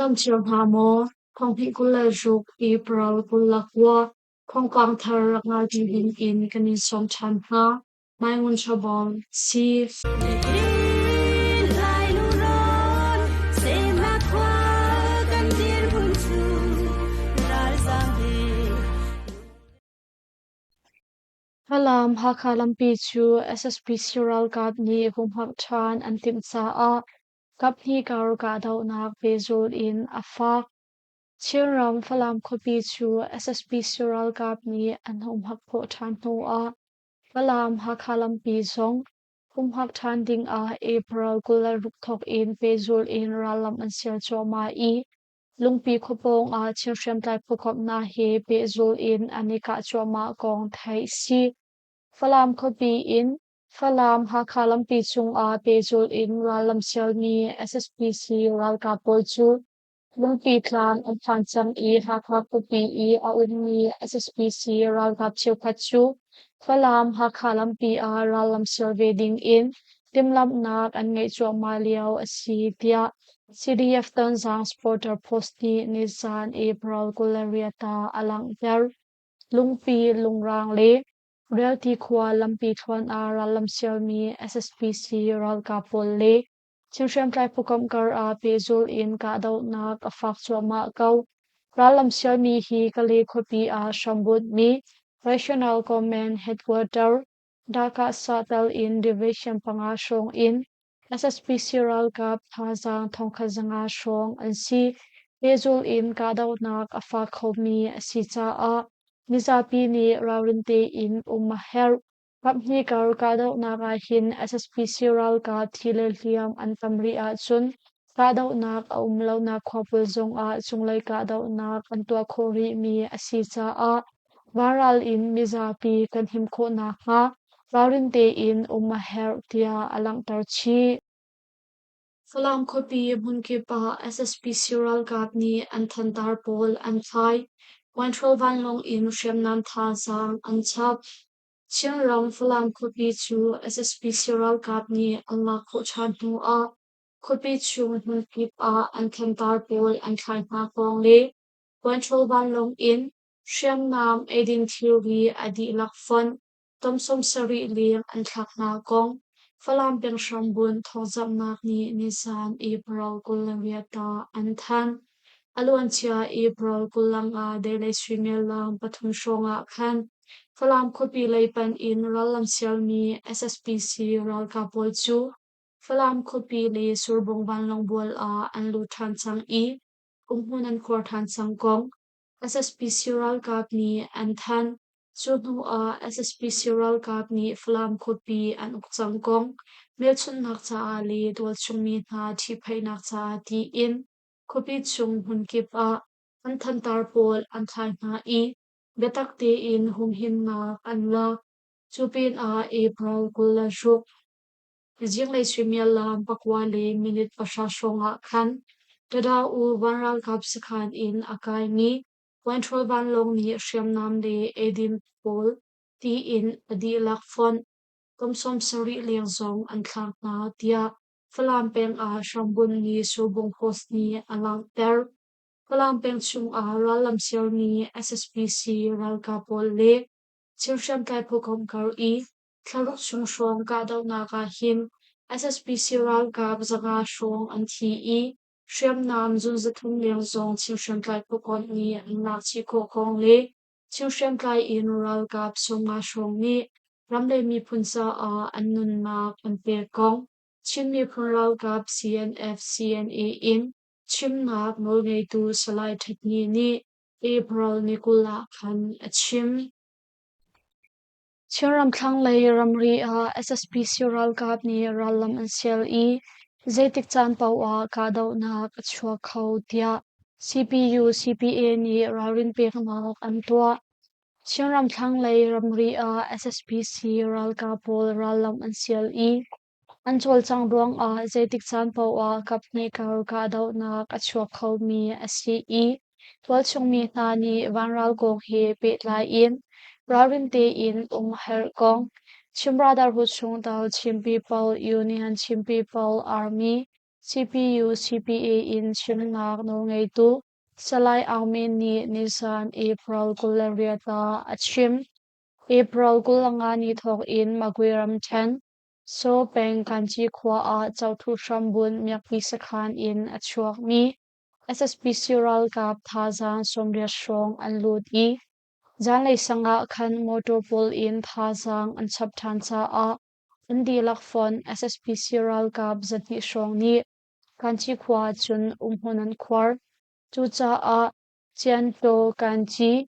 Nan dam cio hna maw? Thonghnih 26 April 29 thawngpang thar rak ngai ṭi ding in kan in sawm ṭhan hna. Mai Ngun Chabawng si. Falam Hakha lampi cu SSPC ralkap nih humhak ṭhan an timh caah kaphnih kar kahdohnak pehzulh in a fak. Chinram Falam khuapi cu SSPC ralkap nih an humhak khawh ṭhan hnuah Falam Hakha lampi zong humhak ṭhan dingah April 26 thawk in pehzulh in rallam an sial cuahmah i Lungpi khua pawngah Chin hriamtlai phukomhnak he pehzulh in an i kah cuahmah kong theih si. Falam khuapi in Falam Hakha lampi cungah pehzulh in rallam sialmi SSPC ralkap pawl cu Lungpi tlang an phan cang i Hakha khuapi i a ummi SSPC ralkap cheukhat cu Falam Hakha lampi ah rallam sial ve ding in timhlamhnak an ngeih cuahmah lio a si tiah CDF Tonzang Supporter Post nih nizan April 28 ah a langhter. Lungpi, Lungrang le Rialti khua lampi thluan ah rallam sialmi SSPC ralkap pawl le Chin hriamtlai phukomh kar ah pehzulh in kahdohnak a fak cuahmah ko. Rallam sialmi hi Kale khuapi ah hrambunhmi Regional Command Headquarter Dhaka tal in division panga hrawng in SSPC ralkap thazaang 1500 hrawng an si. Pehzulh in kahdohnak a fak khomi a si caah mizapi nih ralrin tein um a herh. Kaphnih kar kahdohnak ahhin SSPC ralkap thi le hliam an tam rih ahcun kahdohnak a um lonak khua pawl zongah cunglei kahdohnak an tuah khawh rihmi a si caah varal in mizapi kan him khawh nakhnga ralrin tein um a herh tiah a langhter chih. Falam khuapi hmunkip ah SSPC ralkap nih an thantar pawl an thlai. Control vanlawng in hriamnam thazaang an chap. Chinram Falam khuapi cu SSPC ralkap nih an lak khawh ṭhan hnu ah khuapi chung hmunkip ah an thantar pawl an thlai hna kong le control vanlawng in hriamnam eidin thilri a dihlak fonh tom 70 leng an thlak hna kong Falam peng hrambunh thawngzamhnak nih nizan April 28 ah an thanh. A luancia April 25 deilei suimilam pathum hrawng ah khan Falam khuapi lei panh in rallam sialmi SSPC ralkap pawl cu Falam khuapi le Surbung vanlawng bual ah an lut ṭhan cang i umhmun an khuar ṭhan cang kong SSPC ralkap nih an thanh. Cu hnu ah SSPC ralkap nih Falam khuapi an uk cang kong hmelchunhnak caah le tualchung mi hna ṭhihphaihnak caah tiin khuapi chung hmunkip ah an thantar pawl an thlai hna i biatak tein humhimnak an lak. Cu pinah April 26 zinglei suimilam pakua le minute pahra hrawng ah khan Tada-U van ralkap sakhan in a kaimi control vanlawng nih hriamnam le eidin pawl tiin a dihlak fonh kum 70 leng zong an thlak hna tiah Falam peng ah hrambunhmi Surbung Post nih a langhter. Falam peng chungah rallam siarmi SSPC ralkap pawl le thil hriamtlai phukomh kar i thlaruk chung hrawng kahdohnak ah hin SSPC ralkap 500 hrawng an thi i hriamnam zun 300 leng zong thil hriamtlai phukomh nih an lak chih khawh kong le thil hriamtlai in ralkap 50 hrawng nih ram le miphun caah an nunnak an pek kong Chin miphun ralkap CNF CNA in chimnak nawlngeitu Salai Htet Ni nih April ni 20 ah khan a chim. Chinram thlanglei ramri ah SSPC ralkap nih rallam an sial i zeitik caan paoh ah kahdohnak a chuak kho tiah CPU CPA nih ralrin peknak an tuah. Chinram thlanglei ramri ah SSPC ralkap pawl rallam an sial i an cawlcangh ruangah zeitik caan paoh ah kaphnih kar kahdohnak a chuak khomi a si i tualchung mi hna nih vanral kong he pehtlai in ralrin tein um a herh kong Chin Brotherhood chungtel Chin People Union Chin People Army. CPU CPA in chimnak nawlngeitu Salai Aung Min nih nizan April 28 ah a chim. April 25 ni thawk in Magwe ramṭhen, Saw peng Kanci khua ah Cothu hrambunh miakpi sakhan in a chuakmi SSPC ralkap thazaang 80 hrawng an lut i zanlei sang ah khan motor pawl in thazaang an chap ṭhan caah an dihlak fonh SSPC ralkap 200 hrawng nih Kanci khua cun umhmun an khuar. Cucaah Ciantaw Kanci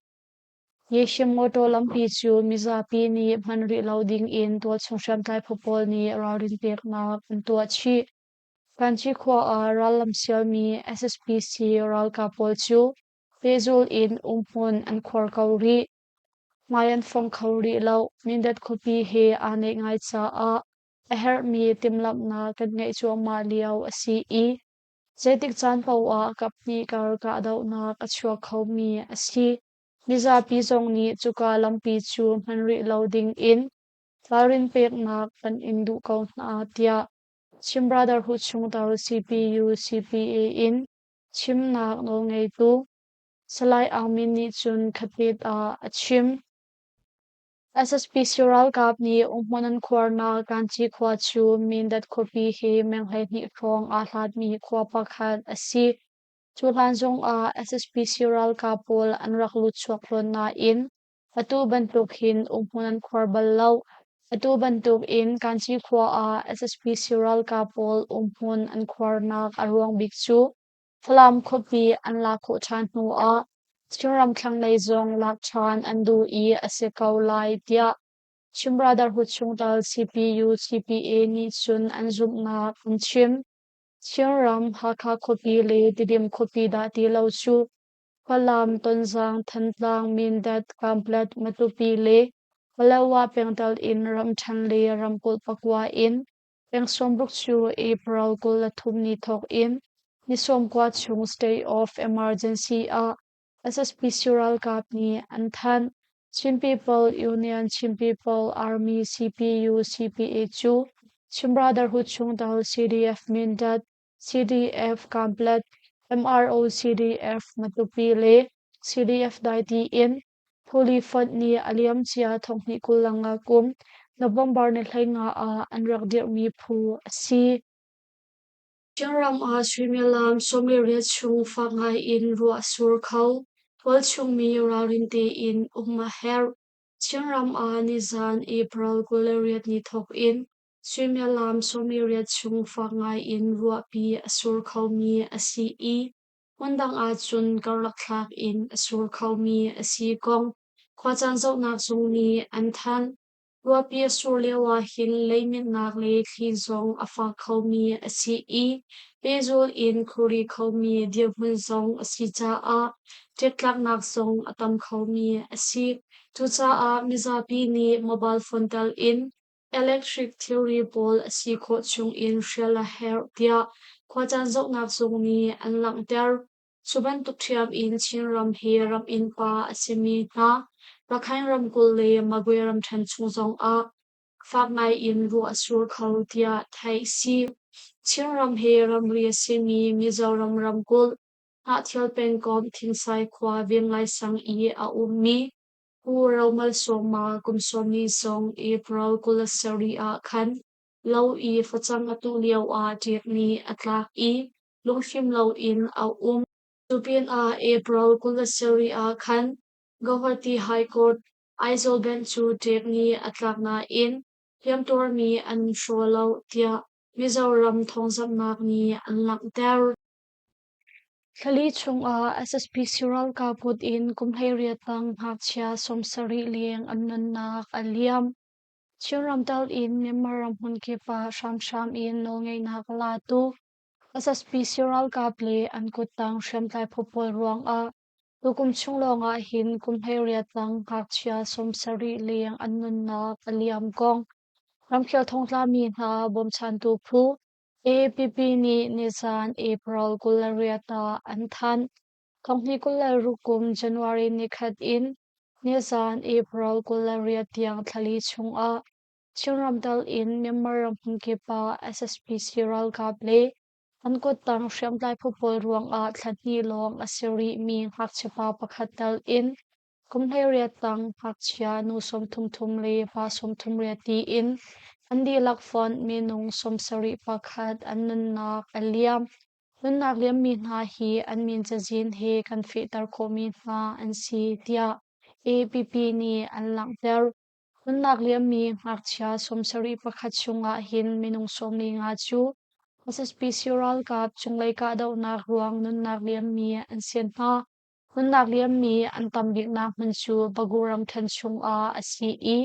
Yeshim motor lampi cu mizapi nih hman rih lo ding in tualchung hriamtlai phu pawl nih ralrin peknak an tuah chih. Kanci khua ah rallam sialmi SSPC ralkap pawl cu pehzul in umhmun an khuar ko rih. Hmai an fong kho rih lo. Mindat khuapi he aa neih ngai caah a herhmi timhlamhnak kan ngeih cuahmah lio a si i zeitik caan paoh ah kaphnih kar kahdohnak a chuak khomi a si. Mizapi zong nih cuka lampi cu hman rih lo ding in ralrin peknak kan in duh ko hna tiah Chin Brotherhood chungtel CPU CPA in chimnak nawlngeitu Salai Aung Min nih cun khatet ah a chim. SSPC ralkap nih umhmun an khuarnak Kanci khua cu Mindat khuapi he meng 12 hrawng aa hlatmi khua pakhat a si. Cu hlan zongah SSPC ralkap pawl an rak lutchuak tawn nain atu bantuk hin umhmun an khuar bal lo. Atu bantuk in Kanci khua ah SSPC ralkap pawl umhmun an khuarnak a ruang bik cu Falam khuapi an lak khawh ṭhan hnu ah Chinram thlanglei zong lak ṭhan an duh i a si ko lai tiah Chin Brotherhood chungtel CPU CPA nih cun an zumhnak an chim. Chinram Hakha khuapi le Tidim khuapi dah ti lo cu Falam, Tonzang, Thantlang, Mindat, Kanpetlet, Matupi le Paletwa pengtal in ramṭhen le ramkulh pakua in peng 60 cu April 23 ni thawk in ni 90 chung state of emergency ah SSPC ralkap nih an thanh. Chin People Union Chin People Army CPU CPA cu Chin Brotherhood chungtel CDF Mindat, CDF Kanpetlet, MRO CDF Matupi le CDF Daiti in Phuli fonh nih a liamcia 2025 kum November ni 15 ah an rak dirhmi phu a si. Chinram ah suimilam 18 chung fak ngai in ruah a sur kho. Tualchungmi ralrin tein um a herh. Chinram ah nizan April 28 ni thawk in suimilam 18 chung fak ngai in ruahpi a sur khomi a si i hmundang ahcun karlak thlak in a sur khomi a si kong khuacaan zohnak zung nih an thanh. Ruahpi a sur lio ahhin leiminnak le thli zong a fak khomi a si i pehzul in khuari khomi dirhmun zong a si caah ṭektlaknak zong a tam khomi a si. Cucaah mizapi nih mobile phone tel in electric thilri pawl a si khawh chung in hrial a herh tiah khuacaan zohnak zung nih an langhter. Cu bantuk ṭhiam in Chinram hi ram innpa a simi hna Rakhine ramkulh le Magwe ramṭhen chung zongah fak ngai in ruah a sur kho tiah theih a si. Chinram hi ramri a simi Mizoram ramkulh Hnahthial pengkomh Thingsai khua Venglai sang i a ummi Pu Romalsawma kum 40 zong April 27 ah khan lo i facang a tuh lioah ṭek nih a tlak i lunghrim loin a um. Cu pinah April 27 ah khan Guwahati High Court Aizawl Bench cu ṭek nih a tlak nain hliamtuarmi an hraw lo tiah Mizoram thawngzamhnak nih an langhter. Thlali chungah SSPC ralkap kut in kum 18 tang ngakchia 70 leng an nunnak a liam. Chinram tal in Myanmar ram hmunkip ah hramhram in nawlngeihnak a latu SSPC ralkap le an kuttang hriamtlai phu pawl ruangah tukum chung lawngah hin kum 18 tang ngakchia 70 leng an nunnak a liam kong ramkhel thongtlami hna bawmchantu phu AAPP nih nizan April 28 ah an thanh. 2026 kum January nikhat in nizan April 28 tiang thlali chungah Chinram tal in Myanmar ram hmunkip ah SSPC ralkap le An kuttang hriamtlai phu pawl ruangah thla hnih lawng a si rihmi ngakchiapa pakhat tel in kum 18 tang ngakchia nu 33 le pa 38 tiin an dihlak fonh minung 71 an nunnak a liam. Nunnak liammi hna hi an min cazin he kan fehter khawhmi hna an si, tiah AAPP nih an langhter. Nunnak liammi ngakchia 71 chungah hin minung 15 cu SSPC ralkap cunglei kahdohnak ruang nunnak liammi an si hna. Nunnak liammi an tam biknak hmun cu Bagu ramṭhen chungah a si i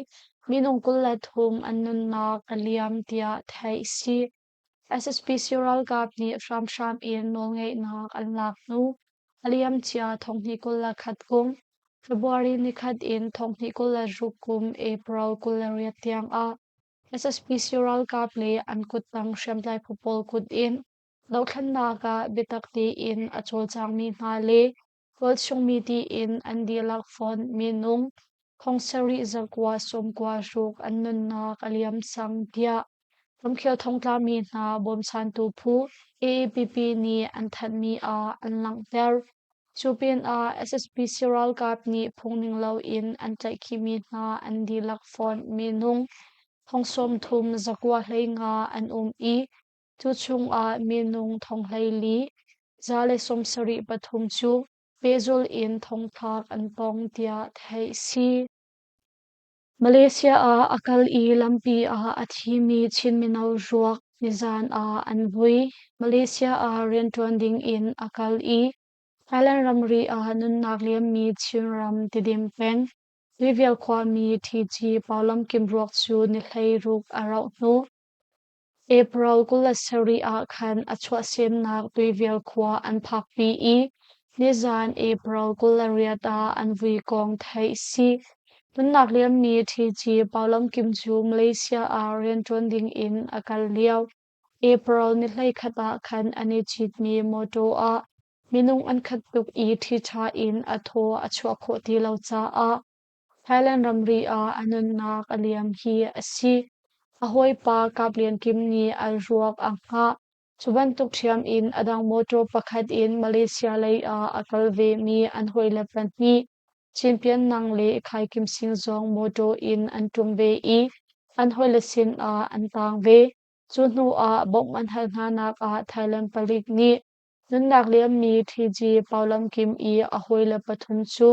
minung 23 an nunnak a liam tiah theih a si. SSPC ralkap nih hramhram in nawlngeihnak an lak hnu a liamcia 2021 kum February nikhat in 2026 kum April 28 tiang ah SSPC ralkap le an kuttang hriamtlai phu pawl kut in dothlennak ah biatak tein a cawlcangmi hna le tualchungmi tiin an dihlak fonh minung 7,000 96 an nunnak a liam cang tiah ramkhel thongtlami hna bawmchantu phu AAPP nih an thanhmi ah an langhter. Cu pinah SSPC ralkap nih phungning loin an tlaihkhihmi hna an dihlak fonh minung 33,915 an um i cu chungah minung 14,000 173 cu pehzulh in thongthlak an tong tiah theih a si. Malaysia ah a kal i lampi ah a thimi Chin mino ruak nizaan ah an vui. Malaysia ah rianṭuan ding in a kal i Thailand ramri ah nunnak liammi Chinram Tidim peng Tuivial khuami TG Pau Lam Kim ruak cu ni 16 a rauh hnu April 27 ah khan a chuahsemnak Tuivial khua an phakpi i nizaan April 28 ah an vui kong theih a si. Nunnak liammi TG Pau Lam Kim cu Malaysia ah rianṭuan ding in a kal lio. April ni 11 ah khan an i citmi mawṭaw ah minung an khat tuk i ṭhiṭha in a thaw a chuah khawh ti lo caah Thailand ramri ah a nunnak a liam hi a si. A hawipa Kap Lian Kim nih a ruak a hngah. Cu bantuk ṭhiam in a dang mawṭaw pakhat in Malaysia lei ah a kal vemi an hawile pahnih Chin Pian Nang le Khai Kim Sing zong mawṭaw in an ṭum ve i an hawile sinah an taang ve. Cu hnu ah bawmh an hal hnanak ah Thailand palik nih nunnak liammi TG Pau Lam Kim i a hawile pathum cu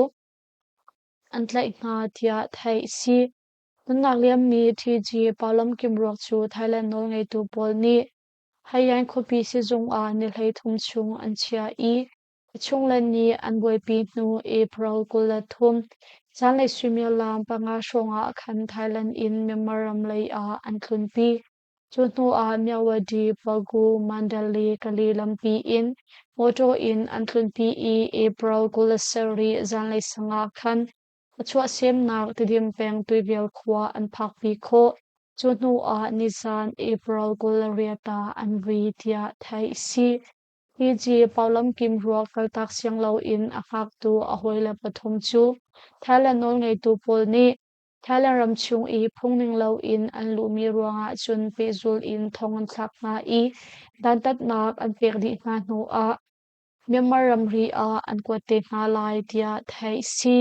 an tlaih hna tiah theih a si. Nunnak liammi TG Pau Lam Kim ruak cu Thailand nawlngeitu pawl nih Haiyan khuapi sizung ah ni 33 chung an chiah i a chungle nih an buaipi hnu April 23 zanlei suimilam 5 hrawng ah khan Thailand in Myanmar ram lei ah an tlunpi. Cu hnu ah Myawaddy, Bagu, Mandalay, Kali lampi in mawṭaw in an tlunpi i April 27 zanlei sang ah khan a chuahsemnak Tidim peng Tuivial khua an phakpi khawh. Cu hnu ah nizan April 28 ah an vui tiah theih a si. TG Pau Lam Kim ruak kaltak siang loin a hngaktu a hawile pathum cu Thailand nawlngeitu pawl nih Thailand ram chung i phungning loin an luhmi ruangah cun pehzul in thong an thlak hna i dantatnak an pek dih hna hnuah Myanmar ramri ah an kuat te hna lai tiah theih a si.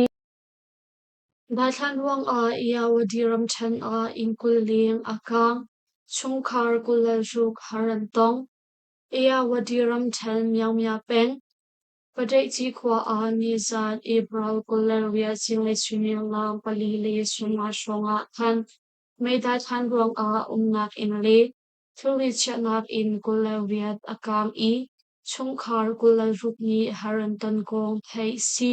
Daithlan ruangah Irrawaddy ramṭhen ah inn 20 leng a kaang. Chungkhar 26 har an tong. Irrawaddy ramṭhen Myaungmya peng Paṭaihci khua ah nizaan April 28 zinglei suimilam 4 le 50 hrawng ah khan meidai thlan ruangah umnak inn le thilri chiahnak inn 28 a kaang i chungkhar 26 nih har an ton kong theih a si.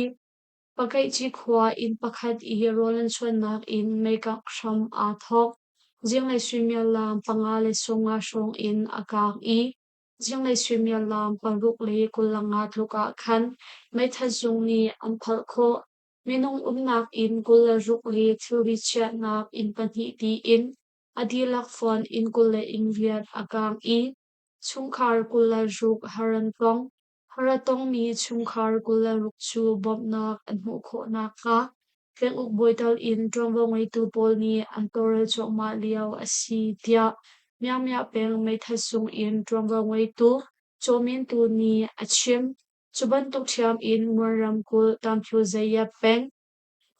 Pakeihci khua inn pakhat i rawl an chuannak in meikangh hram aa thawk. Zinglei suimilam 5 le 50 hrawng in a kaang i zinglei suimilam 6 le 25 tluk ah khan meithal zung nih an phalh khawh. Minung umnak inn 26 le thilri chiahnak inn pahnih tiin a dihlak fawn inn 28 a kaang i chungkhar 26 har an tong. Har a tongmi chungkhar 26 cu bawmhnak an hmuh khawh nakhnga penguk bawi tal in ṭuanvo ngeitu pawl nih an tawlrel cuahmah lio a si tiah Myanmar peng meithal sung in ṭuanvo ngeitu Kyaw Min Tu nih a chim. Cu bantuk ṭhiam in Mon ramkulh Tamphyu-Zayap peng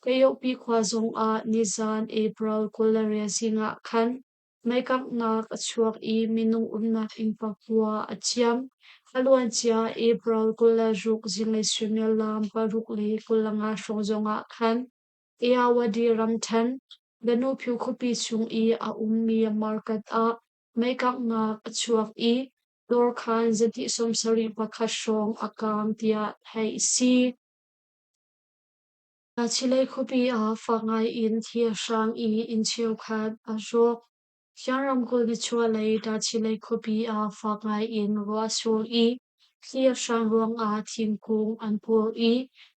Kayokpi khua zongah nizan April 28 zing ah khan meikanghnak a chuak i minung umnak inn pakua a ciam. A luancia April 26 zinglei suimilam 6:25 hrawng zongah khan Ayeyarwady ramṭhen Danuphiu khuapi chung i a ummi market ah meikanghnak a chuak i dawrkhan 271 hrawng a kaang tiah theih a si. Tachilei khuapi ah fak ngaiin thli a hrang i inn cheukhat a rawk. Siang ramkulh nichuahlei Tachilei khuapi ah fak ngaiin ruah a sur i thli a hrang ruangah thingkung an pur i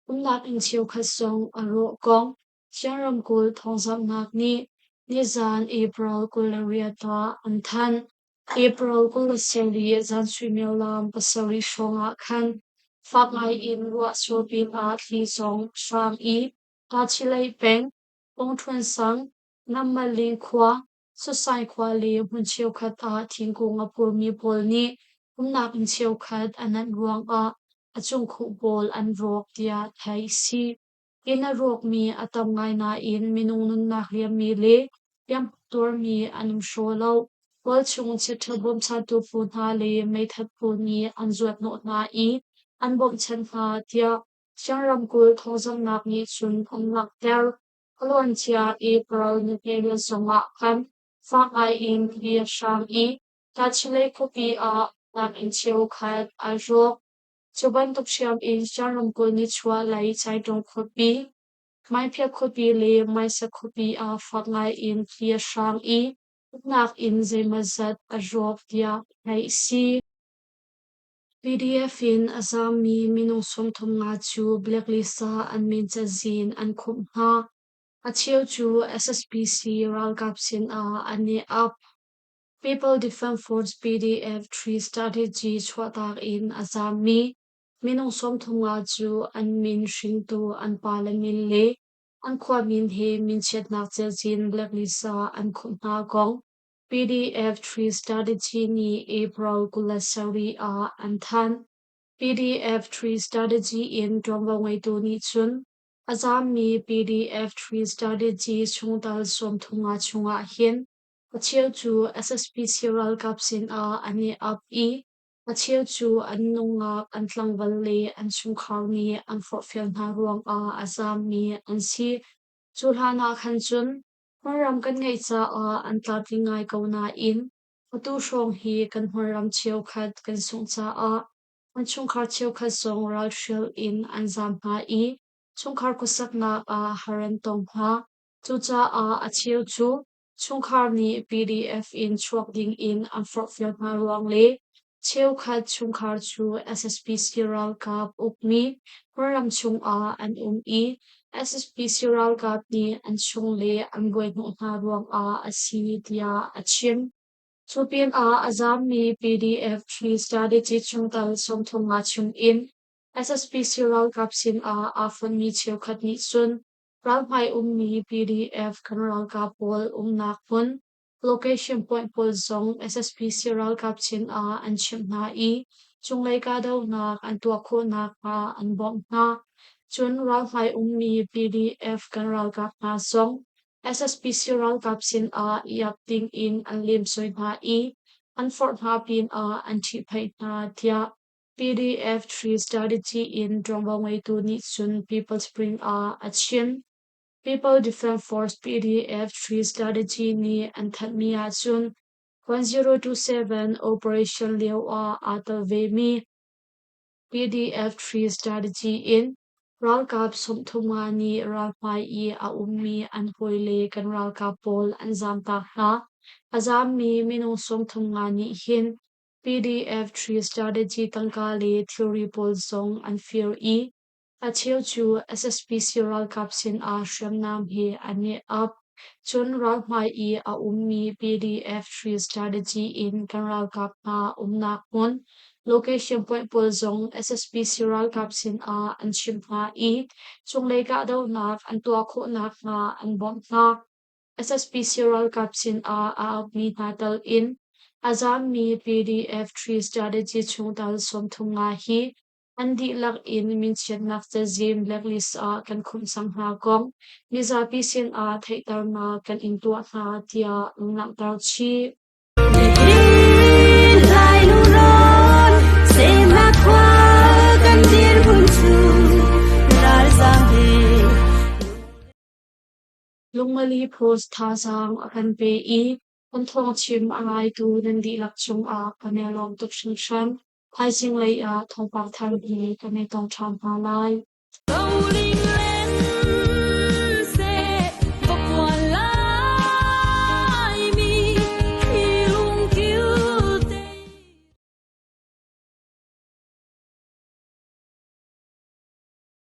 umnak inn cheukhat zong a rawh kong Siang ramkulh thawngzamhnak nih nizan April 28 ah an thanh. April 27 zan suimilam 7 hrawng ah khan fak ngaiin ruah sur pinah thli zong a hrang i Tachileih peng, Pongṭhuan sang, Nammaling khua, Sosai khua le hmun cheukhat ah thingkung a purmi pawl nih umnak inn cheukhat a nanh ruangah a cungkhuh pawl an rawk tiah theih a si. Inn a rawkmi a tam ngai nain minung nunnak liammi le hliamtuarmi an um hraw lo. Tualchung chiaṭha bawmchantu phu hna le meithat phu nih an zuathnawh hna i an bawmhchanh hna tiah Siang ramkulh thawngzamhnak nih cun an langhter. A luancia April nihnih zongah khan fak ngai in thli a hrang i Tachileik khuapi ah nakin cheukhat aa rawk. Cu bantuk hriam in Shan ramkulh nichuahlei Caitung khuapi, Maiphiat khuapi le Maisak khuapi ah fak ngai in thli a hrang i uknak inn zeimawzat a rawk tiah theih a si. PDF in a zaammi minung 35 cu blacklist ah an min cazin an khumh hna. A cheu cu SSPC ralkap sinah an i ap. People Defence Force PDF Three Strategy chuahtak in a zaammi minung 35 cu an min hringtu an pale min le an khua min he minchiatnak cazin blacklist ah an khumh hna kong PDF Three Strategy nih April 27 ah an thanh. PDF Three Strategy in ṭuanvo ngeitu nih cun a zaammi PDF Three Strategy chungtel 35 chungah hin A cheu cu SSPC ralkap sinah an i ap i a cheu cu an nungak, an tlangval le an chungkhar nih an forhfial hna ruangah a zaammi an si. Cu hlan ah khan cun hmunram kan ngeih caah an tlamtling ngai ko nain atu hrawng hi kan hmunram cheukhat kan sungh caah an chungkhar cheukhat zong ralhrial in an zaam hna i chungkhar khuasaknak ah har an tong hna. Cucaah a cheu cu chungkhar nih PDF in chuak dingin an forhfial hna ruang le cheukhat chungkhar cu SSPC ralkap ukmi Kawlram chungah an um i SSPC ralkap nih an chung le an buaihnawh hna ruangah a si tiah a chim. Cu pinah a zaammi PDF Free Strategy chungtel 35 chungin SSPC ralkap sinah aa fonhmi cheukhat nih cun Ralhmai ummi PDF kan ralkap pawl umnak hmun location point pawl zong SSPC ralkap sinah an chimh hna i cunglei kahdohnak an tuah khawh nakhnga an bawmh hna. Cun ralhmai ummi PDF kan ralkap hna zong SSPC ralkap sinah i ap dingin an lemsoi hna i an forh hna pinah an ṭhihphaih hna tiah PDF Three Strategy in ṭuanvo ngeitu nih cun People Spring ah a chim. People Defence Force PDF Three Strategy nih an thanhmi ahcun 1027 operation lio ah aa tel vemi PDF Three Strategy in ralkap 35 nih ralhmai i a ummi an hawile kan ralkap pawl an zamtak hna. A zammi minung 35 nih hin PDF Three Strategy tangka le thilri pawl zong an fir i a cheu cu SSPC ralkap sinah hriamnam he an i ap. Cun ralhmai i a ummi PDF Three Strategy in kan ralkap hna umnak hmun location point pawl zong SSPC ralkap sinah an chimh hna i cunglei kahdohnak an tuah khawh nakhnga an bawmh hna. SSPC ralkap sinah a apmi hna tal in A zaammi PDF Tree Strategy chungtel 35 hi an dihlak in minchiatnak cazin blacklist ah kan khumh cang hna kong mizapi sinah theihternak kan in tuah hna tiah an langhter chih. Lungmali Post thazaang a kan pe i kan thawngchim a ngaitu nan dihlak cungah kan i lawm tuk hringhran. Thaizing lei ah thawngpang thar hi kan i tong ṭhan hna lai.